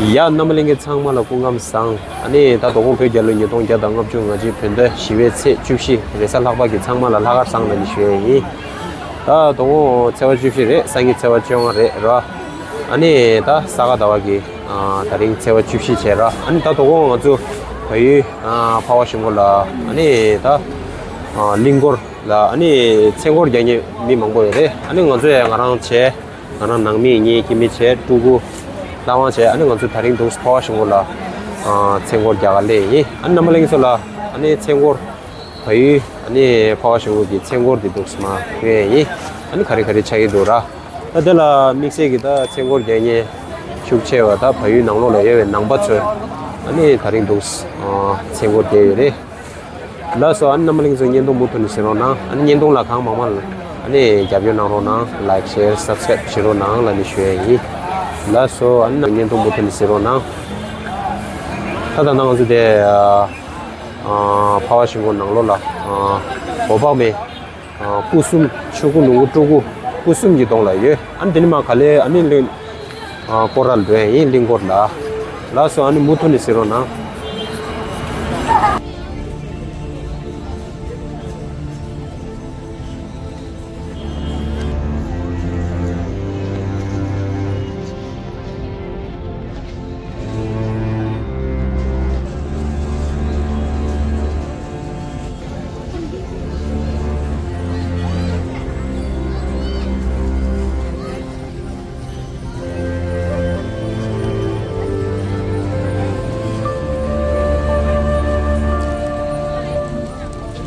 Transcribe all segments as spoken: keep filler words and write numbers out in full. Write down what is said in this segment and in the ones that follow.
ཡ། རྣམ་པ་ལྷན་རྒྱས་ཚང་མ་ལ་སྐུ་ཁམས་བཟང་། ཨ་ནི་ད་དོ་དགོང་བོད་རྒྱལ་ལོ་ཉིས་སྟོང་བརྒྱ་དང་ལྔ་བཅུ་ང་གཅིག་བོད་ཟླ་བཞི་པའི་ཚེས་བཅུ་བཞི་རེས་གཟའ་ལྷག་པ་གི་ཚང་མ་ལ་ལྷག་དཀར་བཟང་ལ་ནི་ཞུ་ཡས་ཡིན། ད་དོ་དགོང་ཚེས་པ་བཅུ་བཞི་རེད། སང་ཉིན་ཚེས་པ་བཅོ་ལྔ་རེད་ར། ཨ་ནི་ད་ས་ག་ཟླ་བ་གི་ཨ་དེ་རིང་ཚེས་པ་བཅུ་བཞི་བྱས་ར། ཨ་ནི་ད་དོ་དགོང་ང་ཚོ་བལ་ཡུལ་ཨ་འཕགས་པ་ཤིང་ཀུན་ལ་ཨ་ནི་ད་ཨ་གླིང་སྐོར་ལ་ཨ་ནི་མཚན་སྐོར་རྒྱག་མཁན་མི་མང་པོ་ཡོད་རེད། ཨ་ནི་ང་ཚོ་ཡང་ང་རང་བྱས། ང་རང་ནང་མི་གཉིས་སྐྱེ་དམན་བྱས། ཕྲུ་གུ་ལྷ་དབང་བྱས། ཨ་ནི་ང་ཚོ་དེ་རིང་འདུག་འཕགས་པ་ཤིང་ཀུན་ལ་ཨ་མཚན་སྐོར་རྒྱག་ག་སླེབས་ཡིན། ཨ་ནི་རྣམ་པ་ལྷན་རྒྱས་ཚོ་ལ་ཨ་ནི་མཚན་སྐོར་བལ་ཡུལ་ཨ་ནི་འཕགས་པ་ཤིང་ཀུན་གྱི་མཚན་སྐོར་འདི་འདུག་མ་སྟོན་ཡིན། ཨ་ནི་ག་རེ་ག་རེ་ཆགས་ཀྱི་འདུག་ར། ད་དེ་ལ་དམིགས་བསལ་གྱི་ད་མཚན་སྐོར་རྒྱག་མཁན་ཤུགས་ཆེ་བ་ད་བལ་ཡུལ་ནང་ལོགས་ལ་ཡོད་པའི་ནང་པ་ཚོས་ཨ་ནི་དེ་རིང་འདུག་ཨ་མཚན་སྐོར་རྒྱག་ཡོད་རེད། ལགས་སོ། ཨ་ནི་རྣམ་པ་ལྷན་རྒྱས་ཚོ་བརྙན་ཐུང་མུ་མཐུད་ནས་གཟིགས་རོགས་གནང་། ཨ་ནི་བརྙན་ཐུང་ལ་གང་མང་མང་ཨ་ནི་རྒྱབ་སྐྱོར་གནང་རོགས་གནང་། ལའིཀ་ཤེར་སབ་སི་ཀ་རེབ་བྱེད་རོགས་གནང་ལབ་ནས་ཞུ་ཡས་ཡིན། ལགས་སོ། ཨ་ནི་བརྙན་ཐུང་མུ་མཐུད་ནས་གཟིགས་རོགས་གནང་། ད་ད་ལྟ་ང་ཚོ་དེ་ཨ་ཨ་འཕགས་པ་ཤིང་ཀུན་ནང་ལོགས་ལ་ཨ་འོད་དཔག་མེད་ཨ་སྐུ་གསུམ་ཆོས་སྐུ་ལོངས་སྐུ་སྤྲུལ་སྐུ་སྐུ་གསུམ་གྱི་གདོང་ལ་ཡོད། ཨ་ནི་དེ་ནས་མར་ག་ལེར་ཨ་ནི་གླིང་ཨ་སྐོར་ར་ལ་འགྲོ་ཡས་ཡིན། གླིང་སྐོར་ལ། ལགས་སོ། ཨ་ནི་མུ་མཐུད་ནས་གཟིགས་རོགས་གནང་།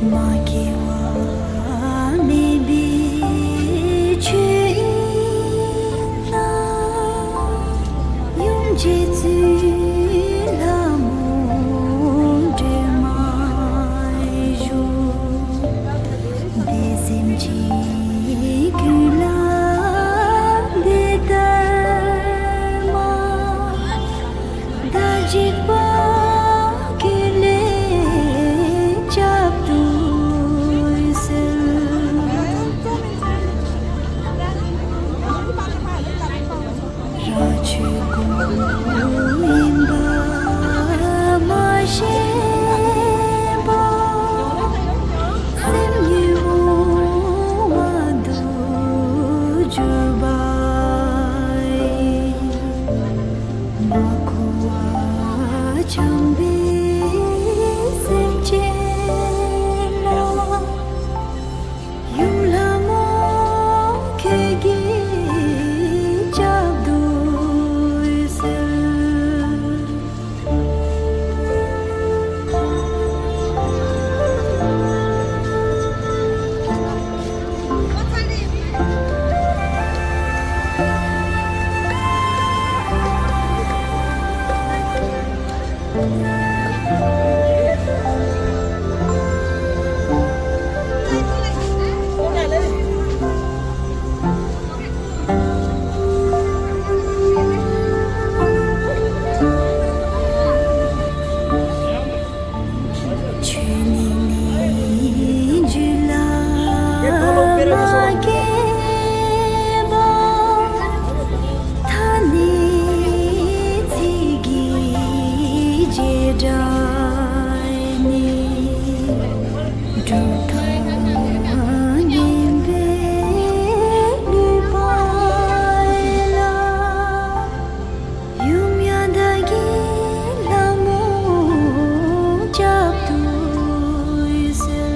མ་སྐྱེས་པ་མེད་པའི་ཆོས་དབྱིངས་ན། ཡུམ་རྗེ་བཙུན་ལྷ་མོ་སྒྲོལ་མ་བཞུགས། དེ་སེམས་ཅན་ཀུན་ལ་འདི་ལྟར་མ། བདག་འཇིགས་པ་ཀུན་ལས་བསྐྱབ་ཏུ་གསོལ། ར་ཆོས་སྐུ་ཡིན་པ་མ་ཤེས་པ། སེམས་ཉོན་མོངས་པ་དུག་གྱུར་པ་ཡི། མ་གོ་བ་འཁྱམས་པའི་སེམས་ཅན་ལ། ཡུམ་ལྷ་མོ་ཁྱེད་ཀྱིས་བསྐྱབ་ཏུ་གསོལ། ཆོས་ཉིད་ནས་རྒྱུད་ལ་མ་སྐྱེས་པ། ཐ་སྙད་ཚིག་གི་བྱེ་བྲག་ནས། གྲུབ་མཐའ་ཉན་པའི་ལུས་པ་ལ། ཡུམ་ཡ་བདག་གི་ལྷ་མོ་བསྐྱབ་ཏུ་གསོལ།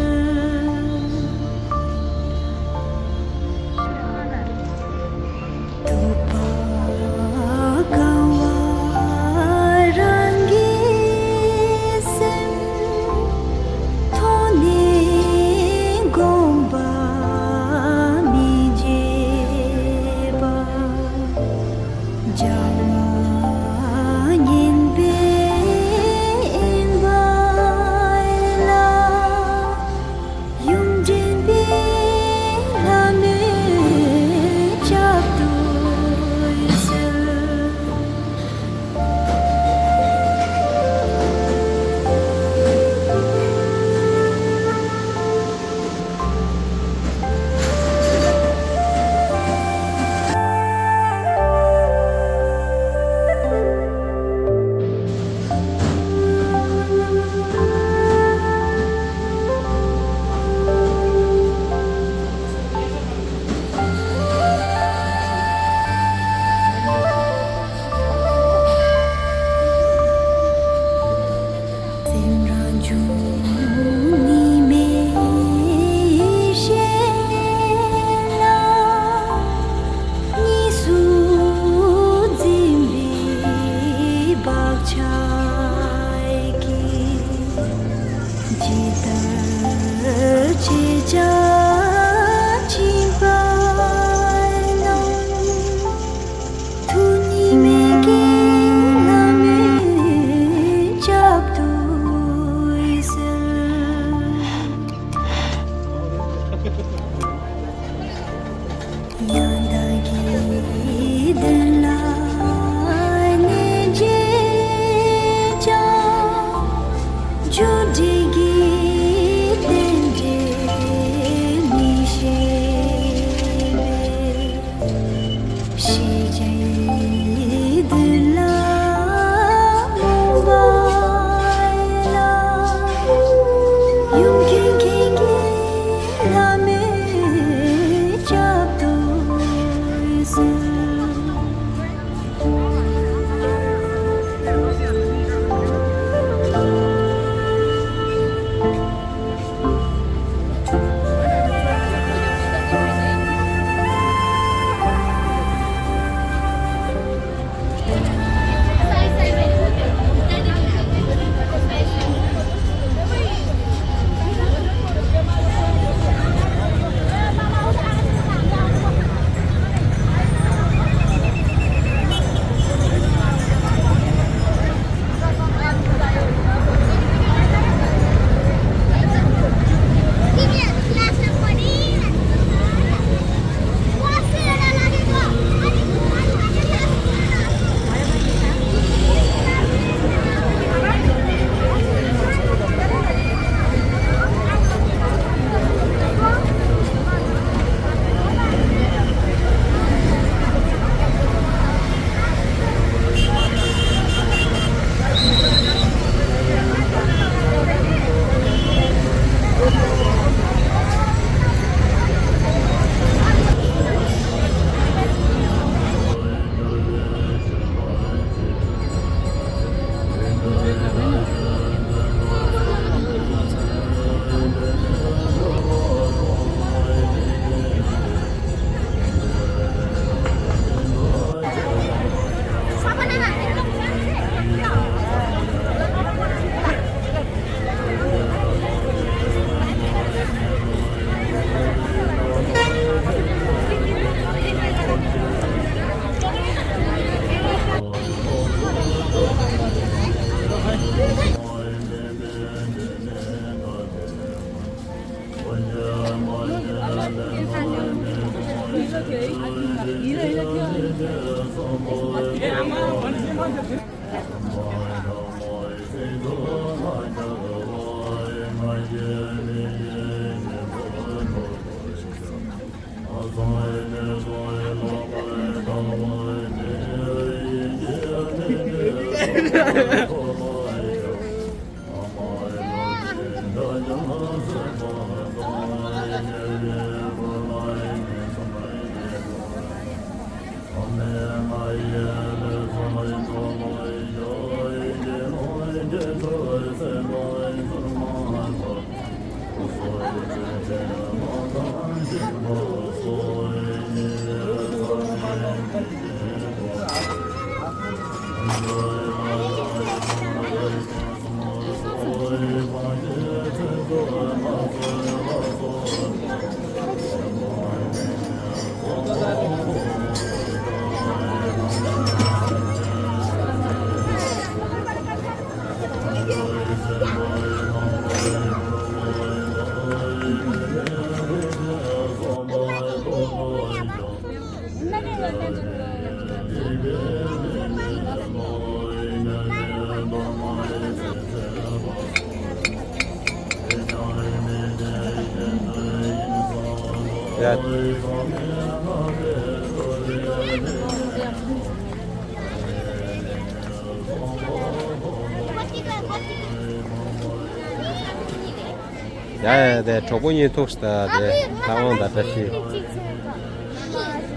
ཡ་ཡ། དེ་གྲོགས་པོ་གཉིས་ཐུག་ཤི་ད། དེ་ལྷ་དབང་དང་བཀྲ་ཤིས།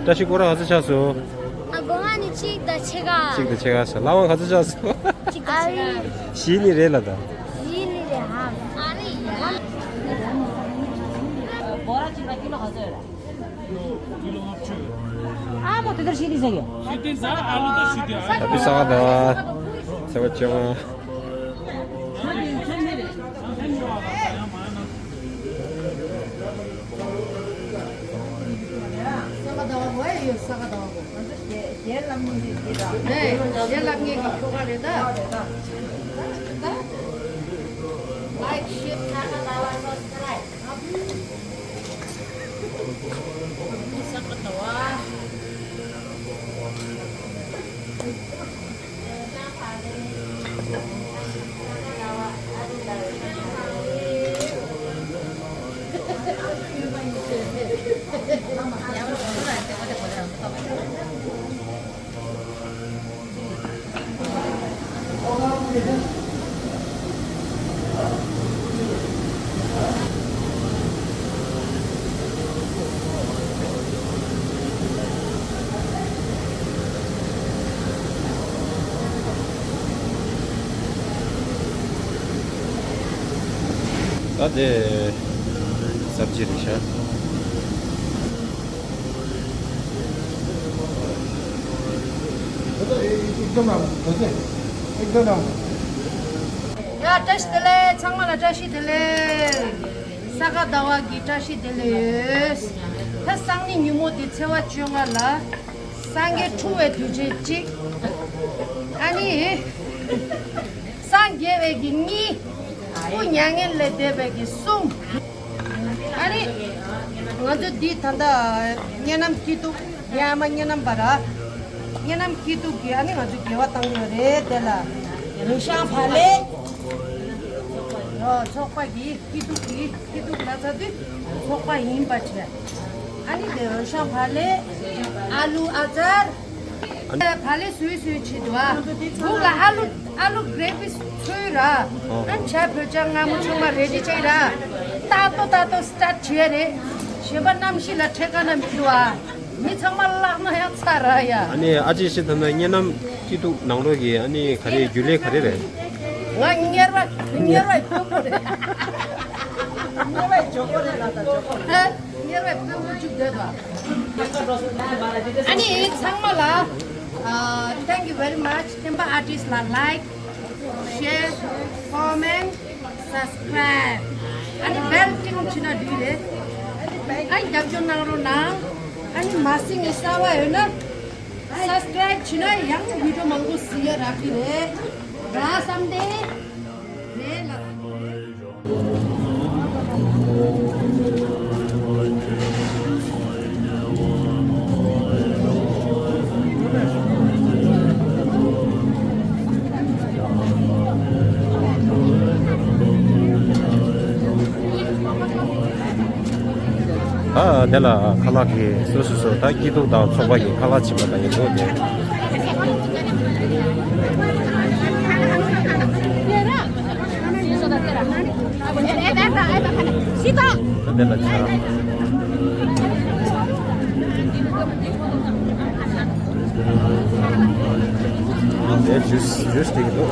བཀྲ་ཤིས་སྐོར་ར་ག་ཚོད་ཆགས་སོང་། ཨ་སྒོ་ང་ནི་གཅིག་དང་ཕྱེད་ཀ་གཅིག་དང་ཕྱེད་ཀ་ཟེར། ལྷ་དབང་ག་ཚོད་ཆགས་སོང་། གཅིག་དང་ཕྱེད་ཀ་བཞི་ནི་རེད་ལ་ད། བཞི་ནི་རེད་ཧ། ཨ་རེད་ཡ། ཨ་མོ་དེ་ལྟར་བཞི་ནི་ཟེར་གི། ད་བི་ས་ག་ད། ཚེ་བ་ཆེ་བ། ད་དེ་སབ་ཇི་རེད་ཤག་ཡ། བཀྲ་ཤིས་བདེ་ལེགས། ཚང་མ་ལ་བཀྲ་ཤིས་བདེ་ལེགས། ས་ག་ཟླ་བ་གི་བཀྲ་ཤིས་བདེ་ལེགས་ཡོད། ད་སང་ཉིན་ཉིན་མོ་དེ་ཚེས་པ་བཅོ་ལྔ་ལ། སངས་རྒྱས་འཁྲུངས་པའི་དུས་ཆེན་གཅིག་ཨ་ནི། སངས་རྒྱས་པའི་གི་གཉིས། སྐུ་མྱ་ངན་ལས་འདས་པའི་གི་གསུམ། ཨ་ནི། ང་ཚོ་འདི་ད་ལྟ་བསྙེན་རྣམ་སྐྱིད་སྡུག་ཡ་མ་བསྙེན་རྣམ་པ་ར། བསྙེན་རྣམ་སྐྱིད་སྡུག་གི་ཨ་ནི་ང་ཚོ་དགེ་བ་བཏང་ཡོད་རེད་དེ་ལ། རེ་ཤང་བ་ལེ། ཚོགས་པ་གི་སྐྱིད་སྡུག་གི་སྐྱིད་སྡུག་ལ་ཚ་དུས་ཚོགས་པ་ཡིན་པ་བྱས། ཨ་ནི་དེ་རོ་ཤང་བ་ལེ། ཨ་ལུ་ཨ་ཙར། བ་ལེ་སུའི་སུའི་ཆེད་དུ་ཨ། སྦུག་ལ་ཨ་ལུ་ཨ་ལུ་གྲེ་པི་ཚོས་ར། ཨ་ཆ་བོད་ཅག་སྔ་མོ་ཚང་མ་རེ་ཌི་བྱས་ར། ཏག་ཏོ་ཏག་ཏོ་སི་ཊར་ཊི་བྱས་རེད། གཞན་པ་གནམ་གཤིས་ལ་ཁྲེལ་ཀ་ན་མི་འདུག་ཨ། མི་ཚང་མ་བརླག་ན་ཡང་ཚར་ར་ཡ། ཨ་ནི་ཨ་ཅེ་ཤི་ཐ་ན་བསྙེན་རྣམ་སྐྱིད་སྡུག་ནང་ལོགས་ཀྱི་ཨ་ནི་ག་རེ་རྒྱུན་ལས་ག་རེ་རེད། ང་གཉེར་བ་གཉེར་བའི་དཔོན་པོ་རེད། གཉེར་བའི་ཇོ་ཁོ་རེད་ལ་ད་ཇོ་ཁོ་རེད། གཉེར་བའི་དཔོན་པོ་བཅུག་བསྡད་པ། ཨ་ནི་ཚང་མ་ལ། ཨ། thank you very much། སྟོན་པ་ཨར་ཊིསི་ལ་ལའིཀ། ཤེར། ཀོ་མེན། སབ་སི་ཀ་རའིབ། ཨ་ནི་བེལ་ཊིང་བྱིན་ན་འགྲིག་རེད། ཨ་ནི་རྒྱབ་སྐྱོར་གནང་རོགས་གནང་། ཨ་ནི་མ་གཟིགས་ནས་གསར་པ་ཡོད་ན། སབ་སི་ཀ་རའིབ་བྱིན་ན་ཡང་བི་ཌིའོ་མང་པོ་གཟིགས་ཡ་རག་གི་རེད། ར་བསམ་དེ། རེད་ལ། ཨ། དེ་ལ་ཁ་ལག་གི་སོ་སོ་སོ་ད་སྐྱིད་སྡུག་དང་ཚོགས་པ་གི་ཁ་ལག་ཕྱིན་པ་དང་ཡིན་འདུག་སྟེ། དེ་ལ་ཆ། དེ་ཇུས་ཇུས་དེ་གི་འདུག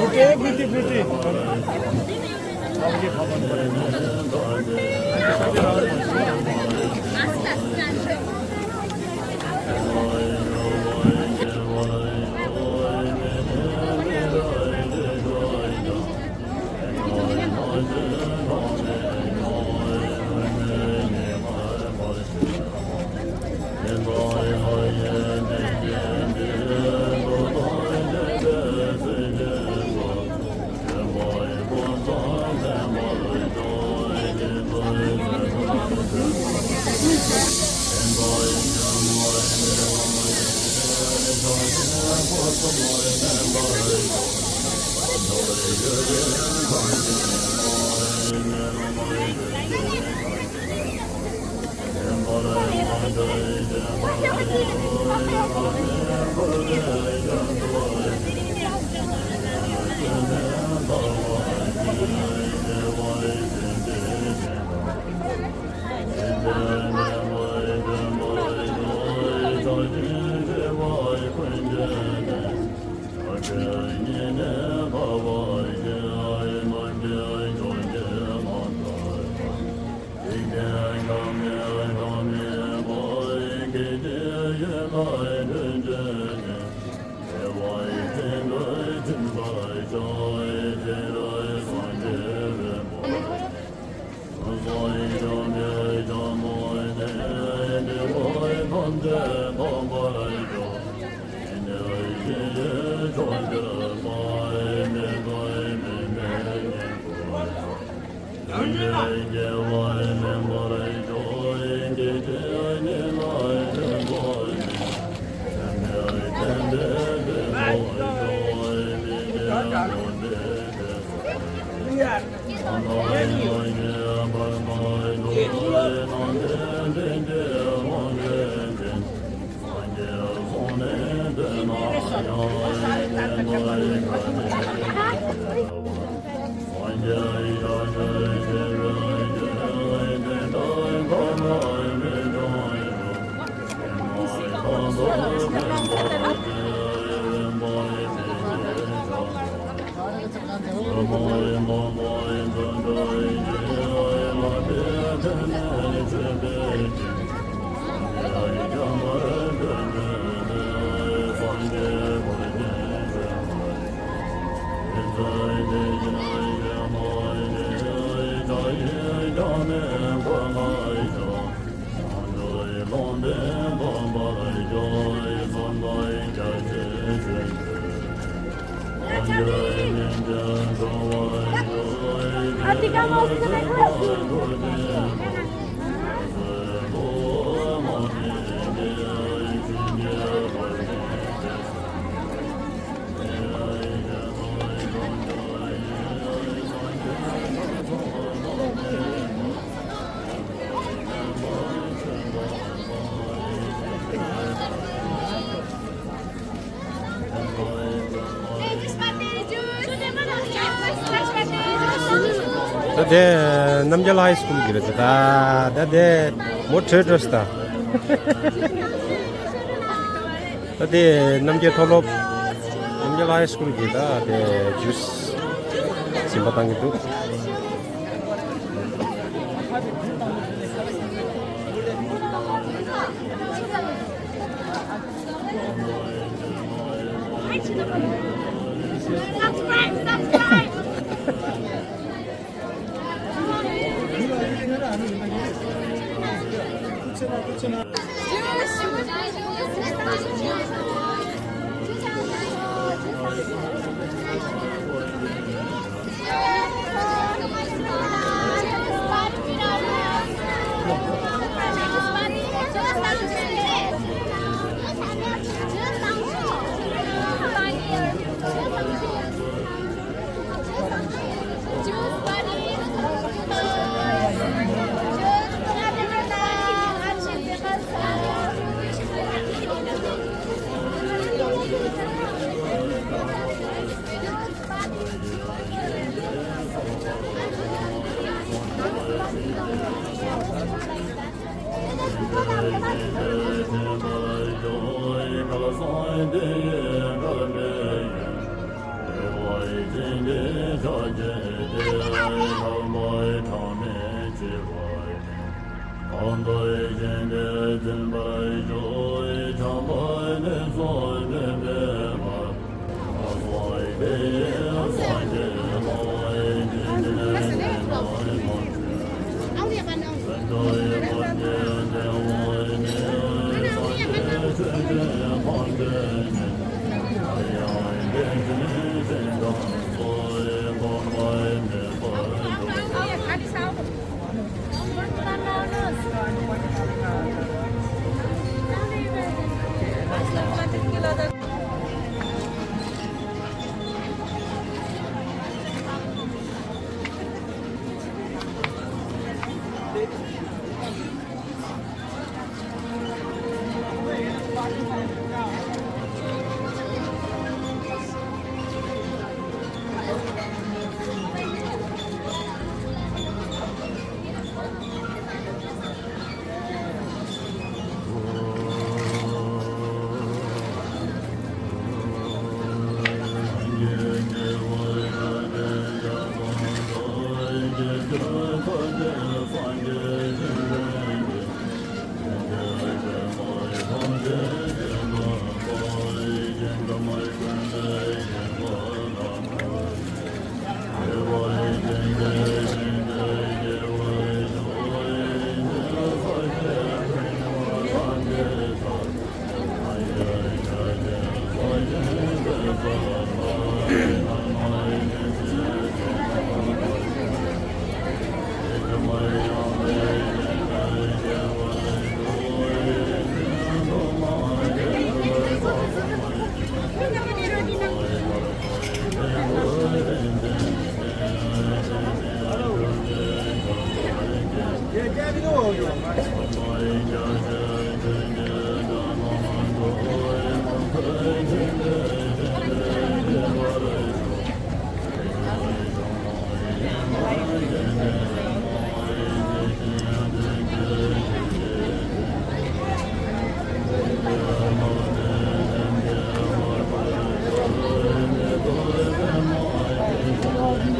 Okay, pretty, pretty. ད་དེ་རྣམ་རྒྱལ་ཧའི་སི་ཁུལ་གྱི་རེད། ད་ད་དེ་མོ་ཁྲོས་ཁྲོས་ད། ད་དེ་རྣམ་རྒྱལ་མཐོ་སློབ། རྣམ་རྒྱལ་ཧའི་སི་ཁུལ་གྱི་ད་དེ་ཇུས་སིམ་པ་བཏང་གི་འདུག།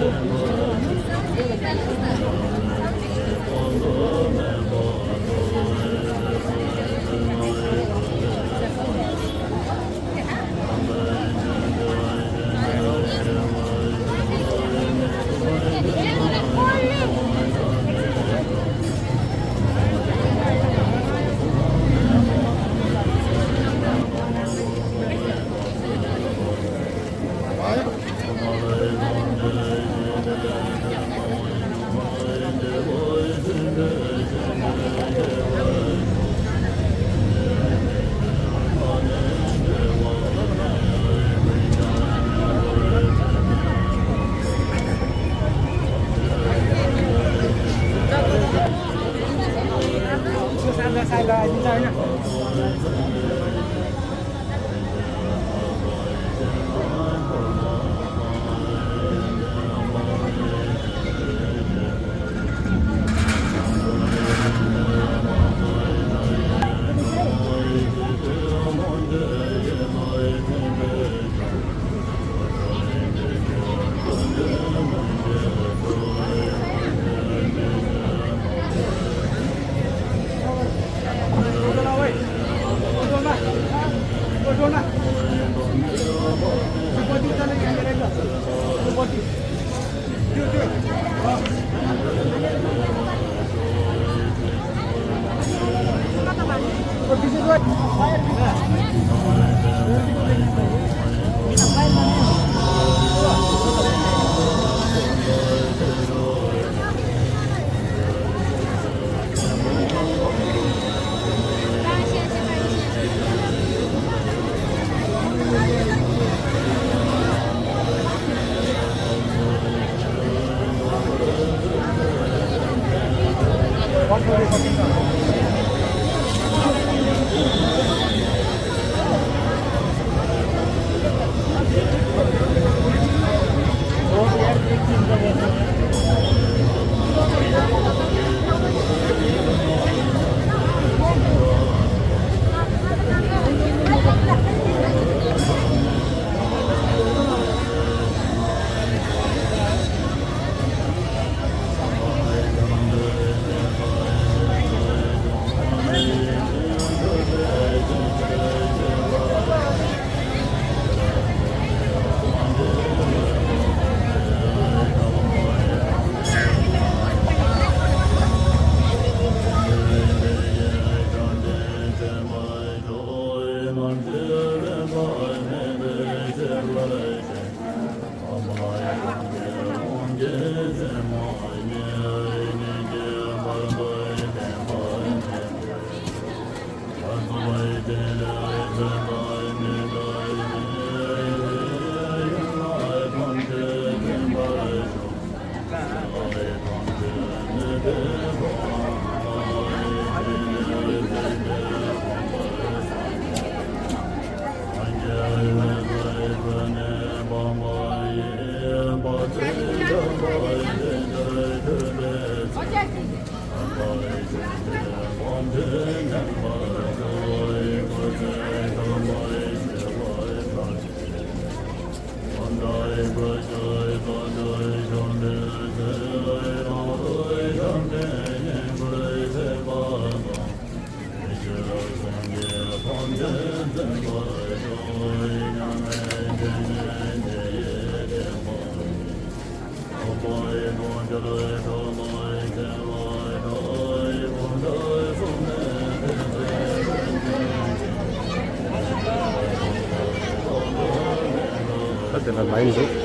ད་དེ་ལ་ལ་ཡིན་འདུག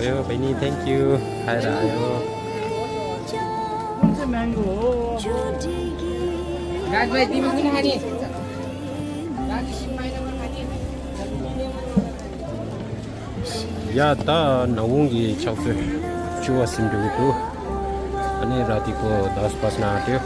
Benny, thank you. Hi, Rayo. ཡ་ད་ནག་ཁུང་གི་ཕྱག་ཚོད་བཅུ་པ་ཟིན་འགྲོ་གི་འདུག་ཨ་ནི་ར་ཏི་ཀོ་དཱས་པཱས་ན་ཏེ།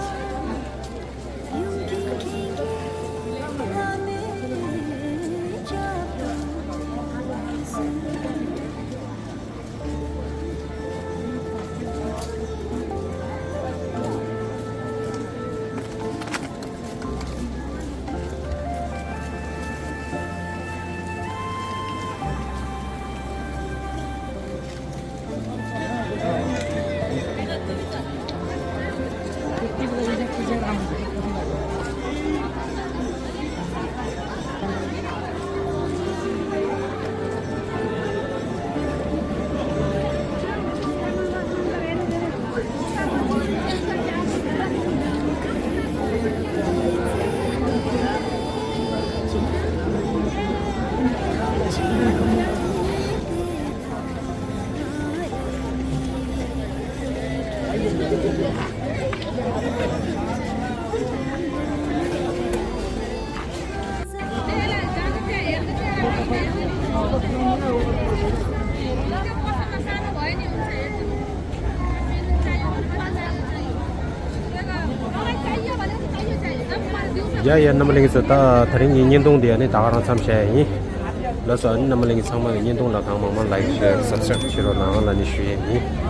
ཡ་ཡ་རྣམ་པ་ལྷན་རྒྱས་ཚོ། ད་དེ་རིང་གི་བརྙན་ཐུང་འདི་ཨ་ནི་ད་ག་རང་མཚམས་བཞག་ཡ་ཡིན། ལགས་སོ། ཨ་ནི་རྣམ་པ་ལྷན་རྒྱས་ཚང་མ་གི་བརྙན་ཐུང་ལ་གང་མང་མང་ལའིཀ་ཤེར་སབ་སི་ཀྲའིབ་བྱེད་རོགས་གནང་ལབ་ནས་ཞུ་ཡས་ཡིན།